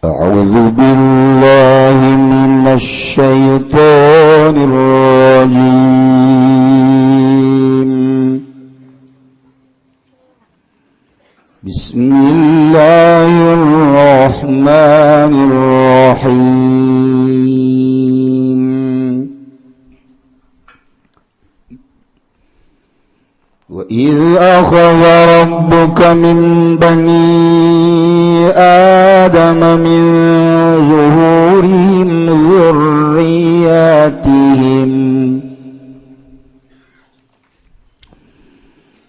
أعوذ بالله من الشيطان الرجيم. بسم الله الرحمن الرحيم. وإذ أخذ ربك من بني آدم من ظهورهم ذرياتهم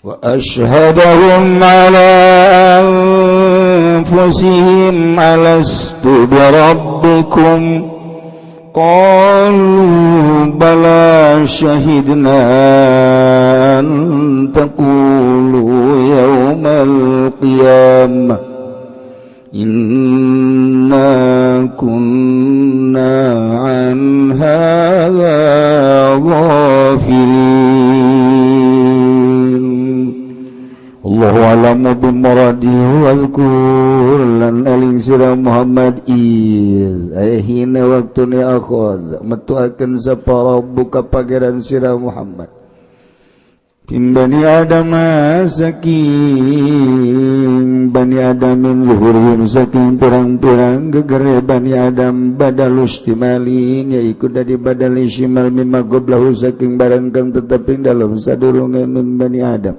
وأشهدهم على أنفسهم ألست بربكم؟ قالوا بلى شهدنا أن تقولوا يوم القيامة إنا كنا عن هذا غافلين. الله أعلم بمراده. واذكر lan eling sira Muhammad إذ ay حين waktune أخذ metuakeun sapa ربك pangeran sira Muhammad من بني آدم saking Bani Adam من ظهورهم saking pirang-pirang gegere Bani Adam بدل اشتمال yaiku dari badal اشتمال مما قبله saking barang kang tetep ing dalem sadurunge من Bani Adam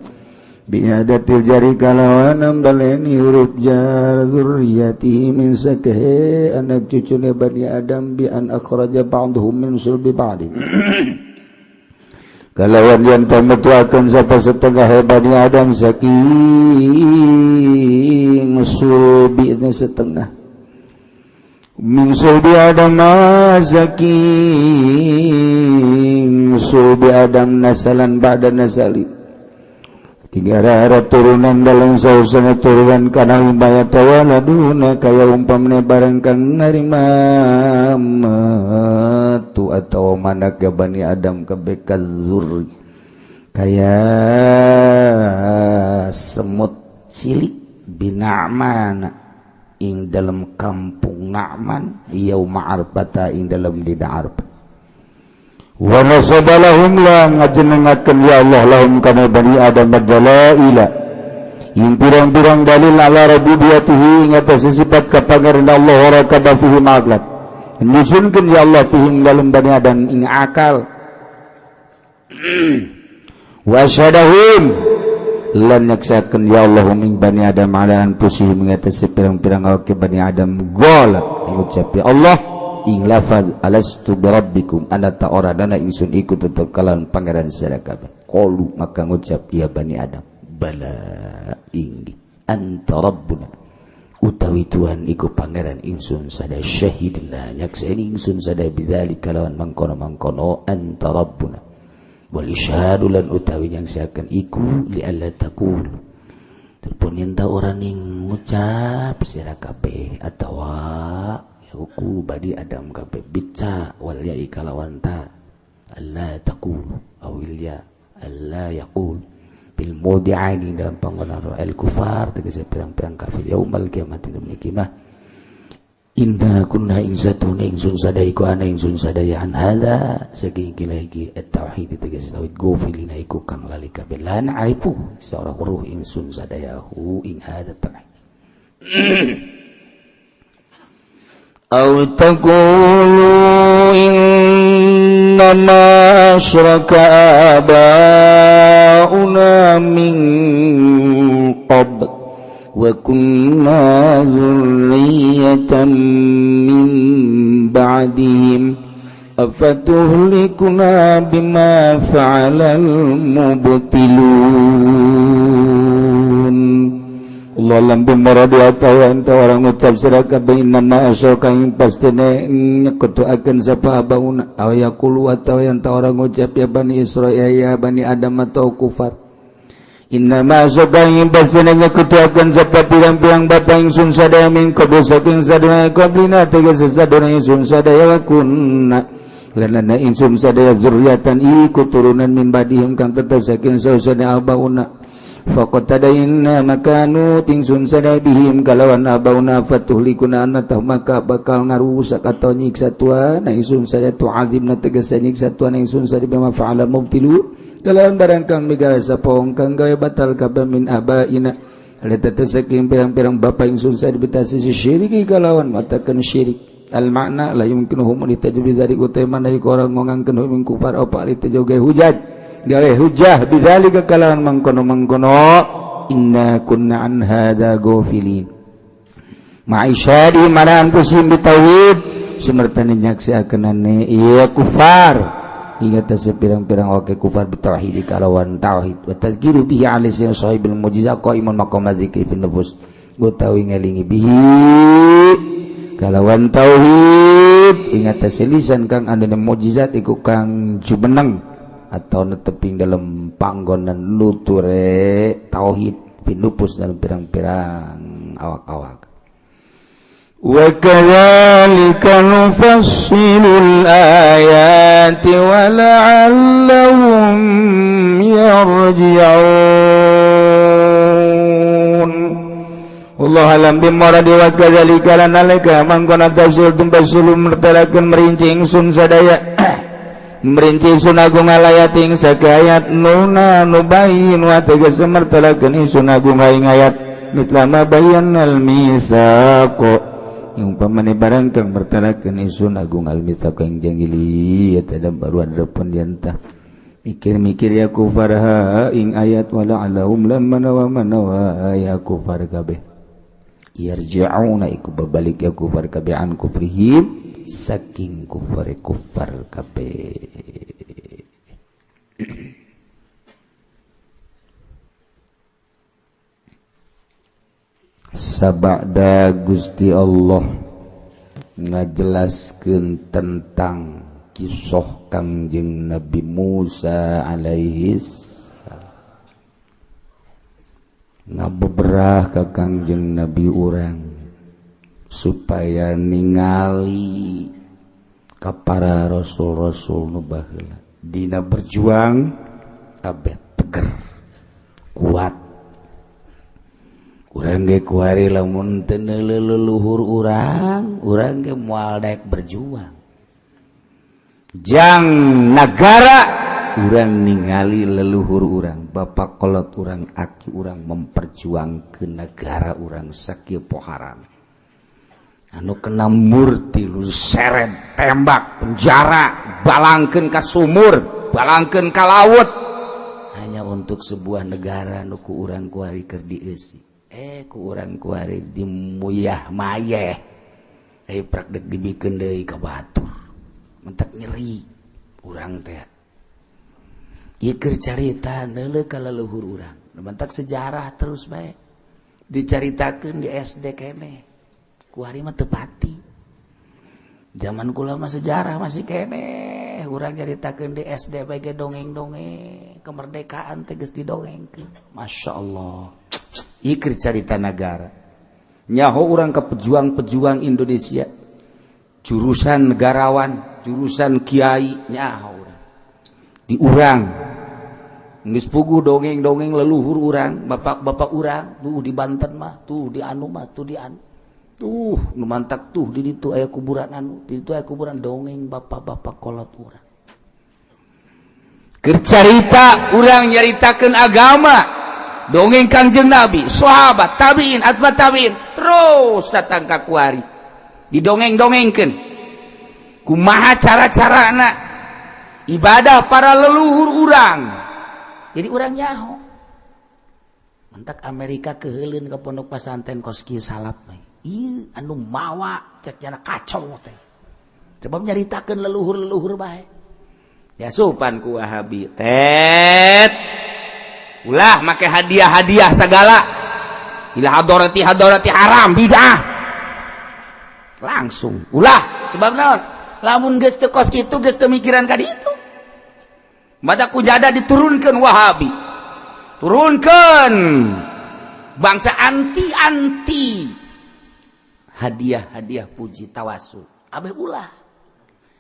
بإعادة الجر kalawan baleni huruf jar ذريته من sakehe anak cucune Bani Adam بأن أخرج بعضهم من صلب بعض kalawan yang metuakeun sapa setengah Bani Adam saking sulbi setengah من صلب آدم saking sulbi Adam نسلا بعد نسل tiga arah turunan dalam sausana turunan kana umpaya يتوالدون kaya umpamane barang kang narima tu atau mana ke Bani Adam kabeh كالذر kaya semut cilik بنعمان ing dalam kampung Na'man يوم عرفة ing dalam dina Arafah ونصب لهم lan ngajenengakeun ya Allah لهم kana Bani Adam dalaila ing pirang-pirang dalil على ربوبيته ing atas sifat kapangeran Allah وركب فيهم عقلا nyusunkeun ya Allah فيهم dalam Bani Adam ing akal وأشهدهم lan nyaksakeun ya Allah ing Bani Adam على أنفسهم ing atas pirang-pirang awake Bani Adam قال ngucap ya Allah ing lafaz ألست بربكم ana ta ora dana ingsun iku tetep kalawan pangeran sira kabeh. قالوا maka ngucap ya Bani Adam بلى inggih أنت ربنا utawi Tuhan iku pangeran ingsun sada شهدنا nyakseni ingsun sada بذلك kalawan mangkono-mangkono أنت ربنا والإشهاد lan utawi nyaksakeun iku لئلا تقولوا telepon yen ta ora ning ngucap sira kabeh atawa يقول Bani Adam kabeh بالتاء والياء kalawan ta ألا تقولوا أو الياء ألا يقول بالموضعين dalam panggonan الكفار tegese pirang-pirang kafir يوم القيامة dina kiamah إنا كنا ing satune ingsun sadaya iku ana ingsun sadaya عن هذا saking iki lagi at-tauhid tegese tauhid غافلين iku kang lali kabeh لا نعرف seorang ruh ingsun sadaya ه ing هذا tauhid. أو تقولوا إنما أشرك آباؤنا من قبل وكنا ذرية من بعدهم أفتهلكنا بما فعل المبطلون. الله أعلم بمراده atawa enta orang ngucap sira kabeh إنما أشرك ing pastine nyekutuakeun sapa آباؤنا أو يقولوا atawa enta orang ngucap ya Bani Israil ya Bani Adam atau kufar إنما أشرك ing pastine nyekutuakeun sapa pirang-pirang bapa ingsun sadaya من قبل saking sadaya قبلنا tegese sadaya ingsun sadaya وكنا Lan ana ingsun sadaya dzurriatan iku turunan min badihim kang tetep saking sausana abauna. Faqad tadayna maka nut ingsun sadaya bihim kalawan abauna, fatuhlikuna anna tah maka bakal ngarusak atau nyiksa tuana ingsun sadaya, tu'adzibna tegese nyiksa tuana ingsun sadaya, bima fa'ala mubtilu kalawan barang kang migawe sapa wong kang gawe batal kabeh, min abaina ala saking pirang-pirang bapa ingsun sadaya, bitasi syiriki kalawan matakan syirik. Al makna la yumkinuhum litajbi dzalik, utai mana iku orang ngongangkeun hum kufar apa litajau gawe hujat gawe hujah bidzalika kalawan mangkono-mangkono. Inna kunna an hadza ghafilin ma'isyadi mana anfusihim bitauhid, sumertane nyaksiakeunane ieu kufar ingat pirang-pirang oke kufar bitauhid kalawan tauhid, wa tadhkiru bihi alaihi sahibil mujizah qaimun maqam dzikri fin nufus, utawi ngelingi bihi kalawan tauhid ingat lisan kang andana mujizat iku kang jumeneng atau neteping dalam panggonan nuture tauhid fin nufus dalam pirang-pirang awak-awak. وكذلك نفصل الآيات ولعلهم يرجعون. Allah alam bimuradi. Wa kadzalika lan nalika mangkona tafsir tumpasul mertelakeun merinci ingsun sadaya, merinci ingsun agung alayat ing sakayat nuna nubayin wa tegese mertelakeun ingsun agung ing ayat mitla ma bayyana al mitsaq, umpamane barang kang mertelakeun ingsun agung al mitsaq ing janggili eta baru ada diantah mikir-mikir ya kufar ha ing ayat, wala alahum lan manawa manawa ya kufar kabeh yarji'una iku babalik ya kufar kabeh an kufrihim saking kufar kufar kabeh. Sabada Gusti Allah ngajelaskeun tentang kisah Kangjeng Nabi Musa alaihi salam, ngabeberah ka Kangjeng Nabi urang supaya ningali ka para rasul-rasul nu baheula dina berjuang kabeh teger kuat. Urang ge kuari lamun teu leluhur urang, urang ge moal daek berjuang jang nagara. Urang ningali leluhur urang, bapak kolot urang, aki urang memperjuangkeun negara urang sakieu poharan anu kena murti lu seret tembak penjara balangkeun ka sumur, balangkeun ka laut hanya untuk sebuah negara nu ku urang kuari keur dieusi, ku urang kuari dimuyah mayeh, prak dek dibikeun deui ka batur mentak nyeri urang teh. Ieu keur carita neuleuh ka leluhur urang, mentak sejarah terus bae dicaritakeun di SD keneh kuari mah teu pati. Zaman kula mah sejarah masih keneh urang nyaritakeun di SD bae ge dongeng-dongeng kemerdekaan teh geus didongengkeun. Masya Allah. Ieu keur carita nagara, nyaho urang ke pejuang-pejuang Indonesia, jurusan negarawan, jurusan kiai, nyaho urang di urang geus puguh dongeng-dongeng leluhur urang, bapak-bapak urang tuh di Banten mah tuh di anu mah tuh di anu tuh nu mantak tuh di ditu aya kuburan anu, di ditu aya kuburan, dongeng bapak-bapak kolot urang. Keur carita urang nyaritakeun agama, dongeng Kangjeng Nabi, sahabat, tabiin, atba tabiin, terus datang ka kuari didongeng-dongengkeun kumaha cara-carana ibadah para leluhur urang. Jadi urang nyaho mentak Amerika keheuleun ke pondok pesantren kos kieu salap ieu anu mawa cek nyana kacau teh sebab nyaritakeun leluhur-leluhur bae. Ya sopan ku Wahabi tet ulah make hadiah-hadiah segala ila hadorati hadorati haram bidah langsung ulah. Sebab naon, lamun geus teu kos kitu geus teu mikiran ka ditu. Mata kujada diturunkan Wahabi, turunkan bangsa anti-anti hadiah-hadiah puji tawasul abeh ulah.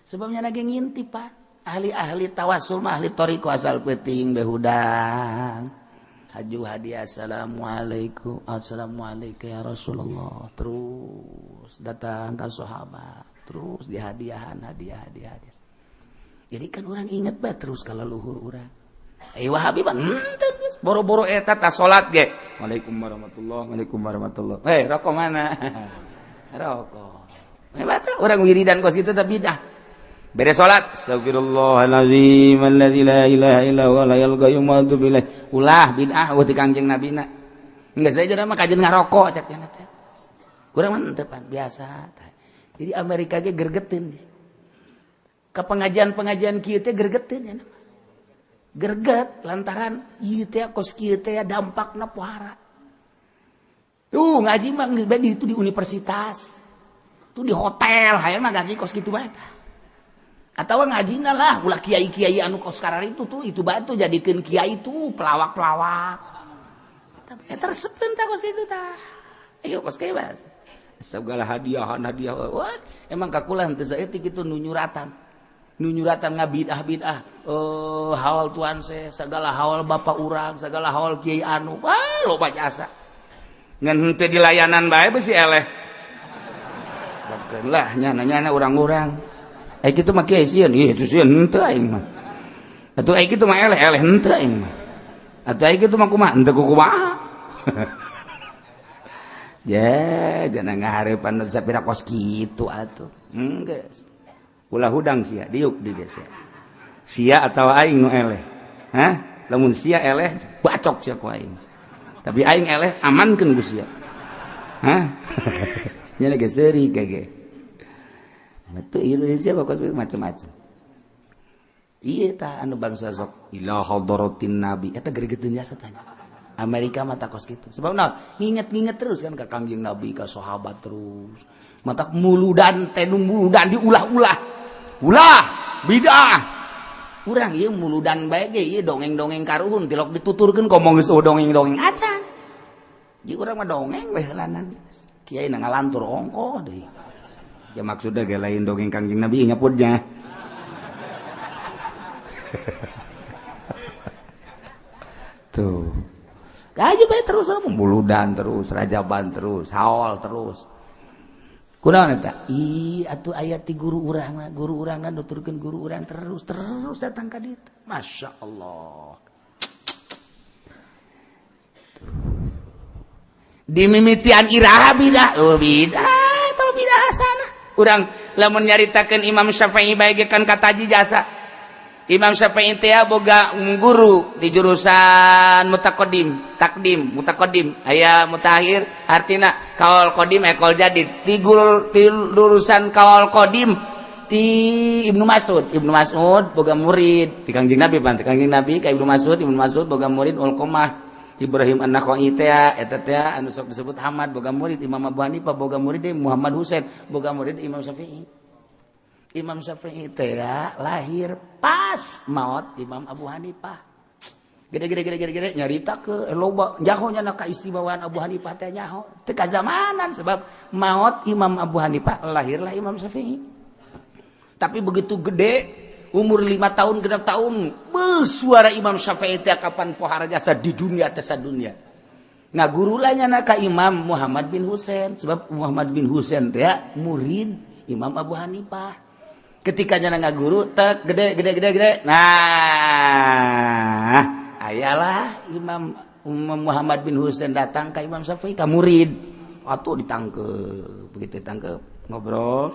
Sebabnya lagi ngintip Pak. Ahli-ahli tawasul mah ahli thoriqoh asal peuting behudang. Haju hadiah assalamualaikum, assalamualaikum ya Rasulullah. Terus datang ke sahabat, terus dihadiahan hadiah hadiah hadiah. Jadi kan orang ingat bae terus kalau luhur urang. Eh Wahabi mah henteu geus boro-boro eta ta salat ge. Waalaikum warahmatullahi waalaikum warahmatullahi. Hei, rokok mana? Rokok. Hebat orang wiridan kos kitu tapi bidah. Beres salat, astagfirullahalazim alladzi la ilaha illa huwa la qayyum wa atubu ilaih. Ulah bid'ah eueuh ti Kangjeng Nabina. Geus bae mah kajeun ngarokok cek nya teh. Urang mah henteu pan biasa. Jadi Amerika ge gergeteun. Ke pengajian-pengajian kieu teh gergeteun ya. Gerget lantaran ieu teh kos kieu teh dampakna pohara. Tuh ngaji mah geus bae itu di universitas. Tuh di hotel hayang ngaji kos kitu bae tah. Atawa ngajina lah ulah kiai-kiai anu kos karar itu tuh itu bae tuh jadikeun kiai tuh pelawak-pelawak. Eta resepeun tah kos kitu tah. Ayo kos kieu bae. Segala hadiah hadiah. Wah, emang kakulah henteu saeutik kitu nu nyuratan. Nu nyuratan ngabidah-bidah. Oh, haul tuan se, segala haul bapak urang, segala haul kiai anu. Wah, loba jasa. Ngan henteu di layanan bae beusi eleh. Lah nyana-nyana urang-urang. Ai kitu mah kiai sieun, ih itu sieun henteu aing mah. Atuh ai kitu mah eleh, eleh henteu aing mah. Atuh ai kitu mah kumaha? Henteu kumaha. Ya, jangan ngahareupan sapira kos kitu atuh. Geus. Ulah hudang sia, diuk di desa. Sia atau aing nu eleh. Hah? Lamun sia eleh, bacok sia ku aing. Tapi aing eleh amankeun ku sia. Hah? Nya lagi seuri kage. Itu Indonesia bakal macam-macam. Iya ta anu bangsa sok ila hadratin nabi eta gregeteun jasa tanya. Amerika mah kos kitu. Sebab naon? Nginget-nginget terus kan ka Kangjeng Nabi, ka sahabat terus. Matak muludan teh nu muludan diulah-ulah. Ulah bidah. Urang ieu muludan bae ge ieu dongeng-dongeng karuhun tilok dituturkeun komo geus dongeng-dongeng acan. Jadi urang mah dongeng we heulanan. Kiai na ngalantur ongko deui. Ya maksudnya ge lain dongeng Kangjeng Nabi nyapudnya. Tuh. Gaji bae terus muludan terus, rajaban terus, haul terus. Kunaon eta? Ih, atuh aya ti guru urangna, guru urangna nuturkeun guru urang terus terus datang ka ditu. Masya Allah. Tuh. Dimimitian iraha bidah, oh bidah, atau bidah hasanah. Urang lamun nyaritakeun Imam Syafi'i bae ge kan kataji jasa. Imam Syafi'i teh boga guru di jurusan mutaqaddim, takdim, mutaqaddim, aya mutakhir artina kaul qadim kaul jadid. Ti jurusan kaul qadim ti Ibnu Mas'ud. Ibnu Mas'ud boga murid ti Kangjeng Nabi pan, ti Kangjeng Nabi ka Ibnu Mas'ud, Ibnu Mas'ud boga murid Ulqamah. Ibrahim An-Nakhai teh eta teh anu sok disebut Hamad boga murid Imam Abu Hanifah boga murid Muhammad Husain boga murid Imam Syafi'i. Imam Syafi'i teh lahir pas maot Imam Abu Hanifah. Gede-gede gede-gede gede nyarita ke loba nyaho nya kaistimewaan Abu Hanifah teh nyaho teu kazamanan sebab maot Imam Abu Hanifah lahirlah Imam Syafi'i. Tapi begitu gede umur 5 tahun genap tahun suara Imam Syafi'i teh kapan pohara jasa di dunia teh sadunia. Ngaguru lah nya ka Imam Muhammad bin Husain sebab Muhammad bin Husain teh murid Imam Abu Hanifah. Ketika nyana ngaguru tek gede gede gede gede nah ayalah Imam Muhammad bin Husain datang ke Imam Syafi'i ka murid atuh ditangkep begitu ditangkep ngobrol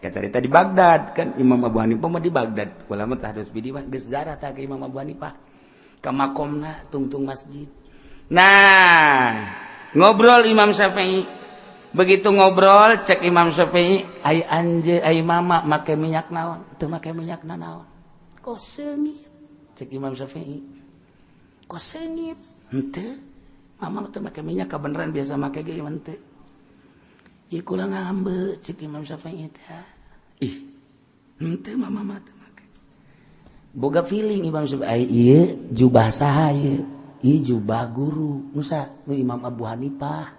cerita di Baghdad kan Imam Abu Hanifah mah di Baghdad ulama tahdus bidi mah geus zarah tah ka Imam Abu Hanifah ka makomna tungtung masjid. Nah ngobrol Imam Syafi'i begitu ngobrol cek Imam Syafi'i ai anje ai mama make minyak naon teu make minyak naon kok seungit cek Imam Syafi'i kok seungit henteu mama teu make minyak kabeneran biasa make ge henteu ieu kula ngambeu cek Imam Syafi'i teh ih henteu mama mah teu make boga feeling Imam Syafi'i ai ieu jubah saha ieu ieu jubah guru nusa nu Imam Abu Hanifah.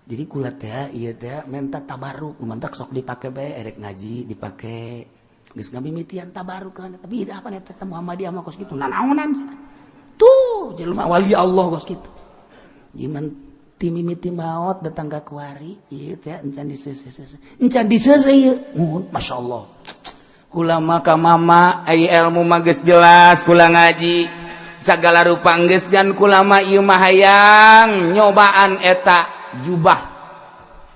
Jadi kula teh ieu teh menta tabaruk, mantak sok dipake bae erek ngaji dipake, Geus ngamimitian tabaruk kan tapi apa eta Muhammadiyah mah kos kitu nanaonan tuh jelema wali Allah kos kitu. Jiman timimiti maot datang ka kuari ieu teh encan diseuseuh encan diseuseuh ieu masyaallah. Kula mah ka mama ai ilmu mah geus jelas kula ngaji sagala rupa geus dan kula mah ieu mah hayang nyobaan eta jubah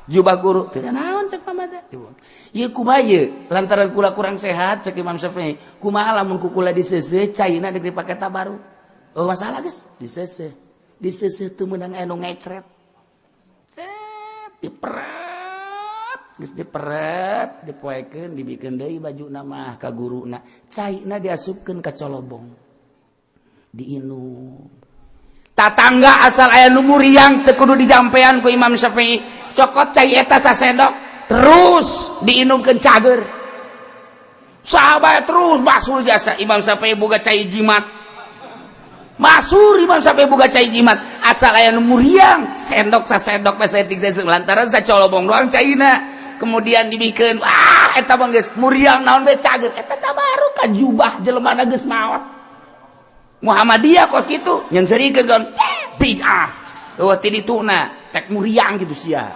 jubah guru teu naon cek mama teh. Ieu kumaha ieu lantaran kula kurang sehat cek Imam Syafi'i kumaha lamun ku kula diseuseuh caina deuk dipake tabaruk. Oh masalah geus diseuseuh diseuseuh teu meunang anu ngecret cet diperet geus diperet dipoekeun dibikeun deui bajuna mah ka guruna caina diasupkeun ka colobong diinum. Tatangga asal aya nu muriang teu kudu dijampean ku Imam Syafi'i cokot cai eta sasendok terus diinumkeun cager sahabat terus basul jasa Imam Syafi'i boga cai jimat masur Imam Syafi'i boga cai jimat asal aya nu muriang sendok sasendok we saeutik saeutik lantaran sacolobong doang caina kemudian dibikeun wah eta mah geus muriang naon we cager eta tabaruk ka jubah jelema geus maot. Muhammadiyah kos kitu nyeungseurikeun kon bid'ah eueuh ti dituna tek muriang gitu sia.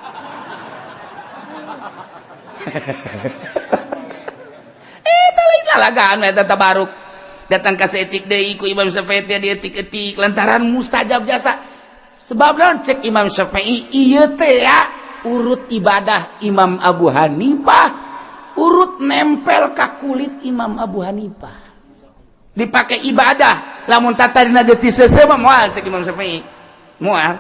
Eta lain lalagaan eta tabaruk datang ka saeutik deui ku Imam Syafi'i teh dietik-etik lantaran mustajab jasa sebab naon cek Imam Syafi'i ieu teh ya urut ibadah Imam Abu Hanifah urut nempel ka kulit Imam Abu Hanifah dipakai ibadah lamun tatadina geus diseuseuh mah moal cek Imam Syafi'i moal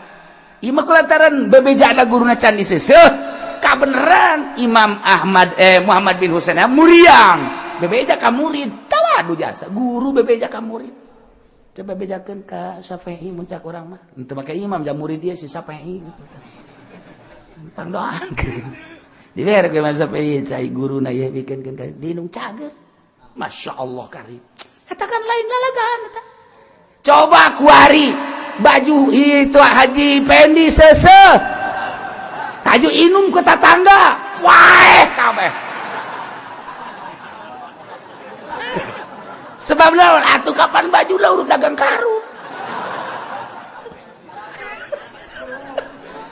ieu mah kulantaran bebejana guruna can diseuseuh kabeneran Imam Ahmad Muhammad bin Husain muriang bebeja ka murid tawadu jasa guru bebeja ka murid coba bebejakeun ka Syafi'i mun cak urang mah henteu make imam jam murid dia si Syafi'i gitu pangdoankeun dibere ku Imam Syafi'i cai guruna ieu bikeunkeun ka diinum cager masyaallah karim. Katakan lain lalagaan eta. Coba kuari baju itu Haji Pendi seuseuh haju inum ke tetangga wae kabeh sebab lawan atuh kapan baju lah urut dagang karung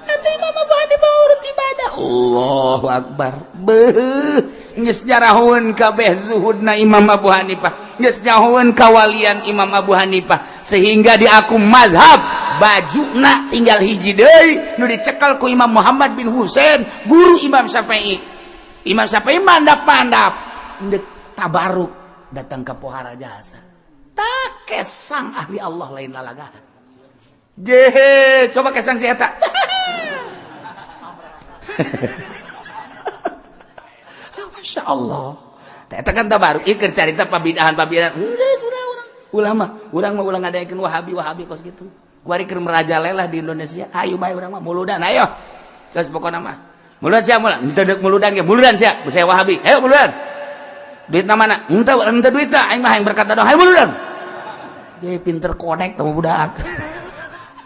eta Imam Abu Hanifah urut ibadah Allahu Akbar beuh geus nyarahoeun kabeh zuhudna Imam Abu Hanifah geus nyahoeun kawalian Imam Abu Hanifah sehingga diaku mazhab bajuna tinggal hiji deui nu dicekel ku Imam Muhammad bin Husain guru Imam Syafi'i. Imam Syafi'i mandap-mandap ndek tabaruk datang ke pohara jasa tak kesang ahli Allah lain lalagahan jehe coba kesang si eta. Masya Allah eta kan tabaruk ieu keur carita pabidahan-pabidahan geus urang ulama urang mah ulah ngadaekeun wahabi-wahabi kos kitu kuari keur merajalela di Indonesia ayo bae urang mah muludan ayo geus pokona mah muludan sia mula henteu deuk muludan ge muludan sia saya wahabi ayo muludan duitna mana henteu henteu duitna aing mah hayang berkata doang ayo muludan jadi pinter konek teh budak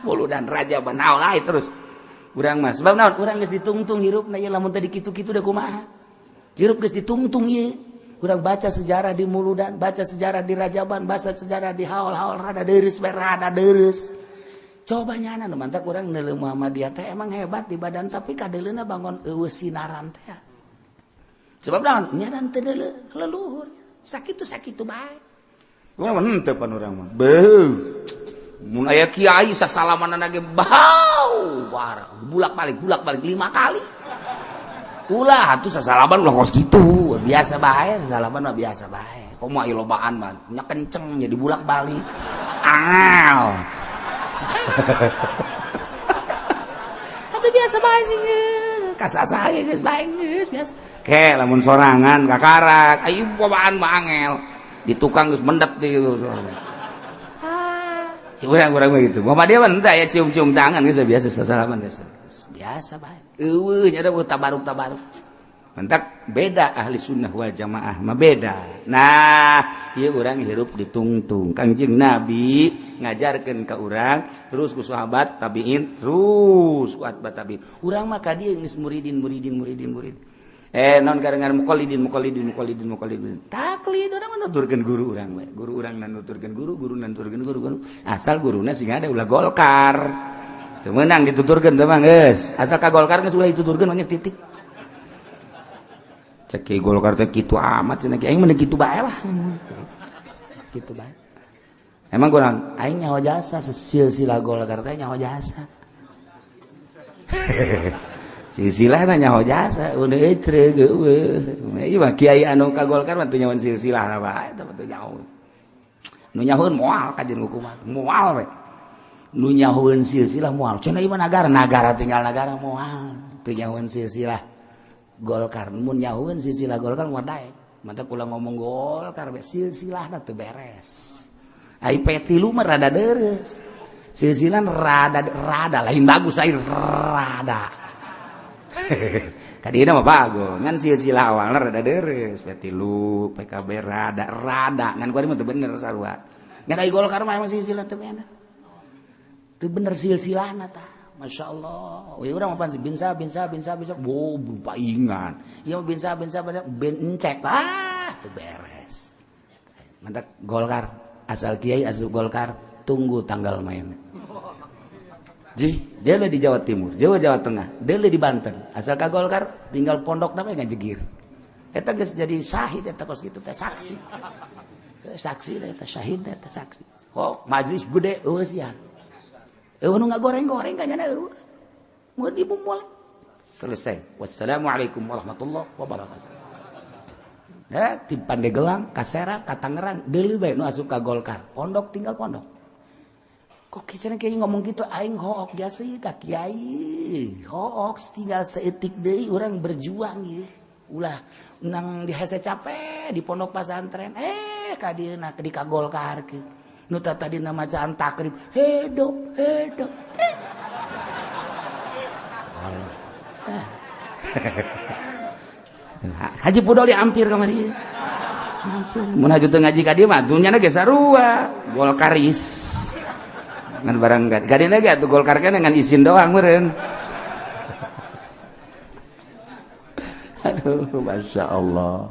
muludan raja banal lain terus urang mah sebab naon urang geus ditungtung hirupna ieu lamun teu dikitu-kitu da kumaha hirup geus ditungtung ieu urang baca sejarah di muludan baca sejarah di rajaban baca sejarah di haul-haul rada deureuss bae rada deureuss coba nyana nu mantak urang neuleuh Muhammadiyah teh emang hebat di badan tapi kadeuleuna bangun eueuh sinaran teh sebab naon nyana teu deuleu leluhur sakitu-sakitu bae urang mah henteu pan urang mah beuh mun aya kiai sasalamanana ge bau warah bulak-balik 5 kali ulah atuh sasalaman ulah kos kitu biasa bae sasalaman mah biasa bae komo aya lobaan mah nya kenceng jadi bulak-balik angel atuh biasa bae sih kasasa ge geus bae geus biasa ke lamun sorangan kakarak ayo bawaan mah angel di tukang geus mendep di gitu urang-urang begitu Muhammadiyah mah henteu aya cium-cium tangan geus biasa sasalaman biasa biasa bae eueuh nya da tabaruk-tabaruk mentak beda ahli sunnah wal jamaah mah beda. Nah ieu urang hirup ditungtung Kangjeng Nabi ngajarkeun ka urang terus ku sahabat tabiin terus ku atba tabiin urang mah ka dieu geus muridin muridin muridin murid. Non karengan muqallidin muqallidin muqallidin muqallidin. Taklid urang mah nuturkeun guru urang we. Guru urang nuturkeun guru, guru nuturkeun guru, guru. Asal guruna sing ada ulah Golkar. Teu meunang dituturkeun teh mah geus. Asal ka Golkar geus ulah dituturkeun mah titik. Cek kiai Golkar teh kitu amat cenah, aing mah kitu bae lah. Kitu bae. Emang kurang aing nyaho jasa silsilah Golkar teh nyaho jasa. Silsilah na nyaho jasa udah ecre geueuh. Ieu mah kiai anu ka Golkar mah teu nyahoan silsilah na bae eta mah teu nyaho. Nu nyahoeun moal kajeun hukuman, moal we. Nu nyahoeun silsilah moal. Cenah ieu mah nagara, nagara tinggal nagara moal. Teu nyahoeun silsilah Golkar. Mun nyahoeun silsilah Golkar moal daek. Mata kula ngomong Golkar we silsilahna teu beres. Ai P3 mah rada deres. Silsilah rada rada lain bagus air rada. Kadina mah bagus ngan silsilah awalna rada deres. P3 PKB rada rada ngan kuari mah teu bener sarua. Ngan ai Golkar mah emang silsilah teu bener. Teu bener silsilahna tah. Masya Allah. Wih urang mah pan binsa binsa binsa binsa bo paingan. Ieu mah binsa binsa binsa ben encek ah teu beres. Mantak Golkar asal kiai asup Golkar tunggu tanggal main. Ji, deuleu di Jawa Timur, Jawa Jawa Tengah, deuleu di Banten. Asal ka Golkar tinggal pondok namanya ngajegir. Eta geus jadi syahid eta kos kitu teh saksi. Saksi eta syahid eta saksi. Oh, majelis gede eueuh sia. Eueuh nu ngagoreng-goreng ka nyana eueuh. Mau dimumul. Selesai. Wassalamualaikum warahmatullahi wabarakatuh. Ya, di Pandeglang, ka Serang, ka Tangerang, deuleu bae nu asup ka Golkar. Pondok tinggal pondok. Kok kisahnya kayak ngomong gitu aing hook jasa ieu ka kiai. Hook tinggal seetik deui urang berjuang ieu. Ulah nang dihese capek di pondok pesantren ka dieuna di ka Golkar ke. Nu tadina macaan takrib hidup hidup. Haji Pudoli hampir kamari. Hampir. Mun haji teu ngaji ka dieu mah dunyana ge sarua, Golkaris. Ngan barang kadina ge atuh Golkar kan ngan izin doang meureun. Aduh, Masya Allah.